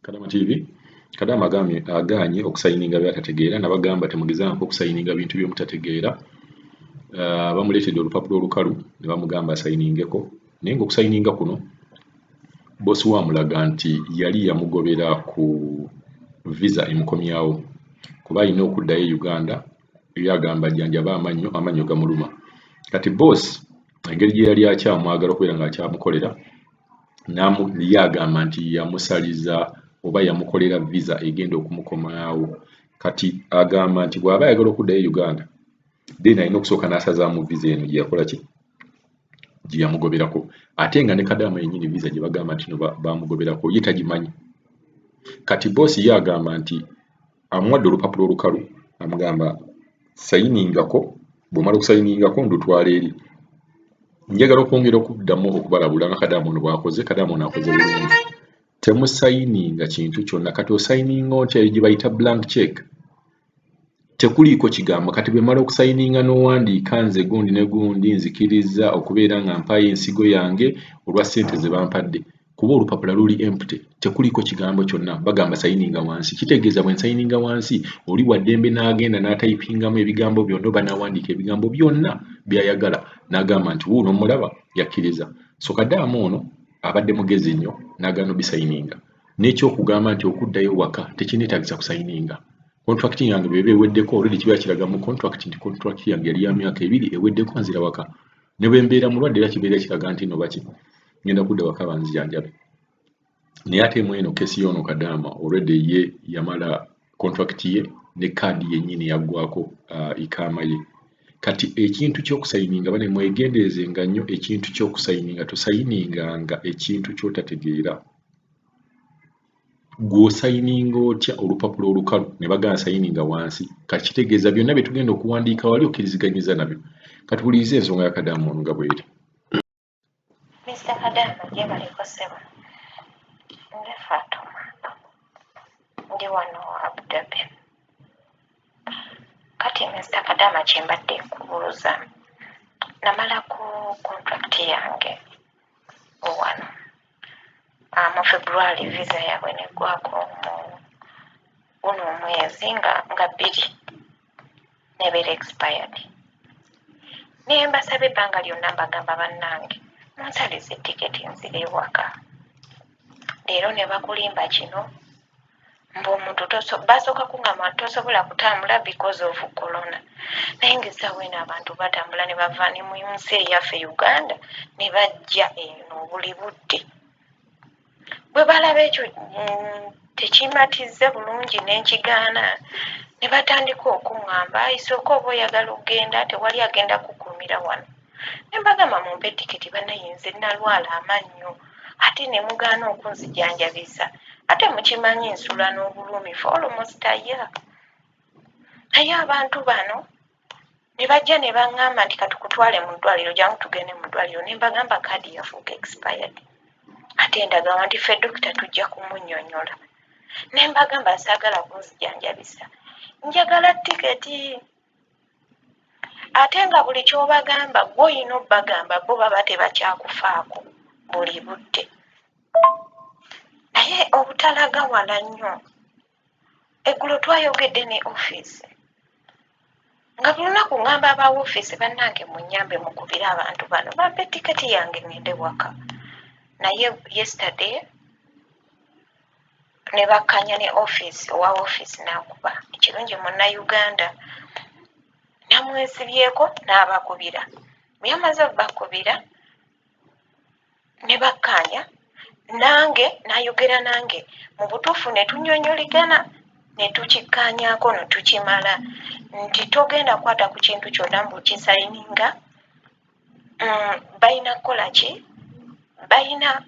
Kadama TV. Kadama agambye agaanye okusayininga by'atategeera, nabagamba temugezaako okusayininga bintu by'omutategeera. Bamuleetedde olupapula olukalu ne bamugamba asayiningeko, naye ng'okusayininga kuno bosi we amulaga nti yali yamugobera ku visa emukomyawo kuba alina okuddayo e Uganda. Ye agamba ajjanjabe amannyo, amannyo gamuluma. Kati bosi engeri gye yali akyamwagala okubeera ng'akyamukolera, ye agamba nti yamusaliza oba yamukolera visa egenda okumukomyawo. Kati agamba nti bw'aba ayagala okuddayo e Uganda, then alina okusooka n'asazaamu visa eno gye yakola ki, gye yamugoberako. Ate nga ne Kadaama yennyini visa gye bagamba nti no bamugoberako ye tagimanyi. Kati boosi ye agamba nti amuwadde olupapula olukalu, amugamba sayiningako, bw'omala okusayiningako ndutwala eri. Njagala okwongera okuddamu okubalabula nga Kadaama ono bw'akoze. Kadaama ono akoze bulungi. Temusayininga kintu kyonna. Kati osayininga otya eyo gye bayita blank check? Tekuliiko kigambo. Kati bwe mmala okusayininga n'owandiika nze gundi ne gundi nzikirizza okubeera nga mpaayo ensigo yange olwa ssente ze bampadde, kuba olupapula luli empty, tekuliiko kigambo kyonna. Bagamba sayininga wansi, kitegeeza bwe nsayininga wansi oli wa ddembe n'agenda n'atayipingamu ebigambo byonna oba n'awandiika ebigambo byonna by'ayagala n'agamba nti wuuno omulaba yakkiriza. So Kadaama ono abadde mugezi nnyo n'agaana obisayininga. N'ekyokugamba nti okuddayo waka tekineetaagisa kusayininga. Contract yange bw'eba eweddeko, already kibeera kiraga mu contract nti contract yange yali ya myaka 2, eweddeko, nzira waka. Ne bwe mbeera mulwadde era kibeera kiraga nti no baki ngenda kudda waka banzijanjabe. Naye ate mu eno case y'ono Kadaama, already ye yamala contract ye ne kaadi yennyini yaggwako ikaama ye. Kati ekintu ky'okusayininga, bane mwegenderezenga nnyo ekintu ky'okusayininga. Tosayininganga ekintu ky'otategeera. Gw'osayininga otya olupapula olukalu ne bagamba sayininga wansi? Kati kitegeeza byonna bye tugenda okuwandiika wali okkiriziganyiza nabyo. Kati wuliriza ensonga ya Kadaama ono nga bw'eri. Mr. Kadama, gyebaleko ssebo. Nze Fatuma. Ndi wano Abu Dhabi. Kati Mr. Kadama, kye mbadde nkubuuza. Namalako contract yange wano mu February, visa yaabwe neggwako mu guno omwezi nga 2, nebeera expired. Naye mbasaba ebbanga lyonna, mbagamba bannange munsalize tiketi nzire ewaka. Leero ne bakulimba kino mbu omuntu basooka kuŋŋamba nti tosobola kutambula because of corona, naye ng'essaawa eno abantu batambula ne bava ne mu nsi eyaffe Uganda ne bajja eno buli budde. Bwe balaba ekyo tekimatizza bulungi n'enkigaana, ne batandika okuŋŋamba isooka oba oyagala okugenda tewali agenda kukuumira wano. Ne mbagamba mumpe tiketi, bannaye nze nalwala amannyo ate ne mugaana okunzijanjabisa, ate mukimanyi nsula n'obulumi for almost a year. Naye abantu bano ne bajja ne baŋŋamba nti katukutwale mu ddwaliro, jangu tugende mu ddwaliro. Ne mbagamba kaadi yafuuka expired, ate ndagamba nti ffe dokita tujja kumunnyonnyola. Ne mbagamba saagala kunzijanjabisa, njagala tiketi. Ate nga buli ky'obagamba gwe oyina obbagamba, bo baba tebakyakufaako buli budde. Naye obutalaga wala nnyo, eggulo twayogedde ne ofiisi nga buli lunaku ŋŋamba aba ofiisi, bannange munnyambe mukubire abantu bano bampe tiketi yange ŋŋende waka. Naye yesterday ne bakkanya ne ofiisi, owa ofiisi n'akuba. Ekirungi Munnayuganda, namwesibyeko n'abakubira. Bwe yamaze obbakubira ne bakkaanya nange, n'ayogera nange mu butuufu, ne tunnyonnyoligana ne tukikkaanyaako ne tukimala nti togenda kukwata ku kintu kyonna mbu kisayininga. Balina kukola ki? Balina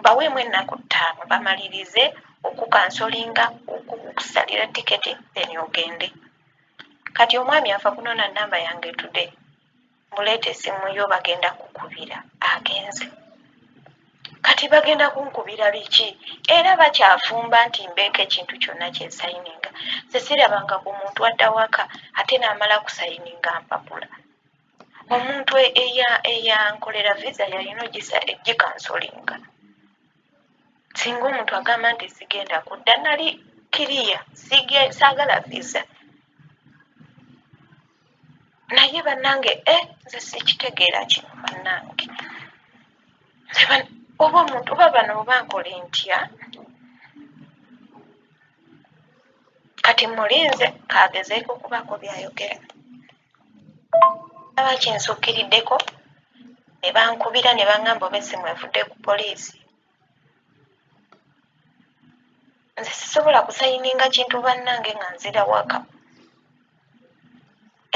baweemu ennaku 5 bamalirize okukansolinga, okukusalira tiketi, then ogende. Kati omwami ava kunona namba yange today, muleeta essimu yo bagenda kukubira. Agenze, kati bagenda kunkubira biki? Era bakyafumba nti mbeeko ekintu kyonna kyensayininga. Nze sirabanga ku muntu adda waka ate n'amala kusayininga mpapula. Omuntu eyankolera visa yalina ogikansolinga. Singa omuntu agamba nti sigenda kudda, nali kiriya saagala visa. Naye bannange, nze sikitegeera kino bannange. Oba omuntu oba bano oba nkole ntya? Kati mulinze kagezeeko okubaako byayogera. Aba kinsukkiriddeko ne bankubira ne bangamba oba essimu evudde ku poliisi. Nze sisobola kusayininga kintu bannange nga nzira waka.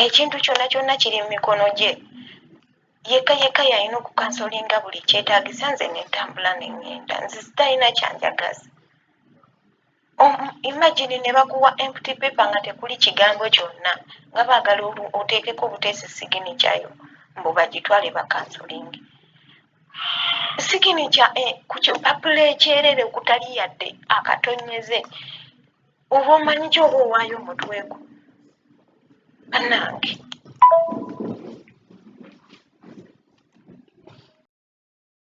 Ekintu kyonna kyonna kiri mu mikono gye. Yekka yekka yalina okukansolinga buli kyetaagisa, nze ne ntambula ne ŋŋenda. Nze sitalina kyanjagaza. Imagine ne bakuwa empty paper nga tekuli kigambo kyonna, nga baagala oteekeko obuteesi signature yo mbu bagitwale bakansolinge. Signature ku kipapula ekyerere okutali yadde akatonyeze, oba omanyi ki oba owaayo omutwe gwo? Bannange.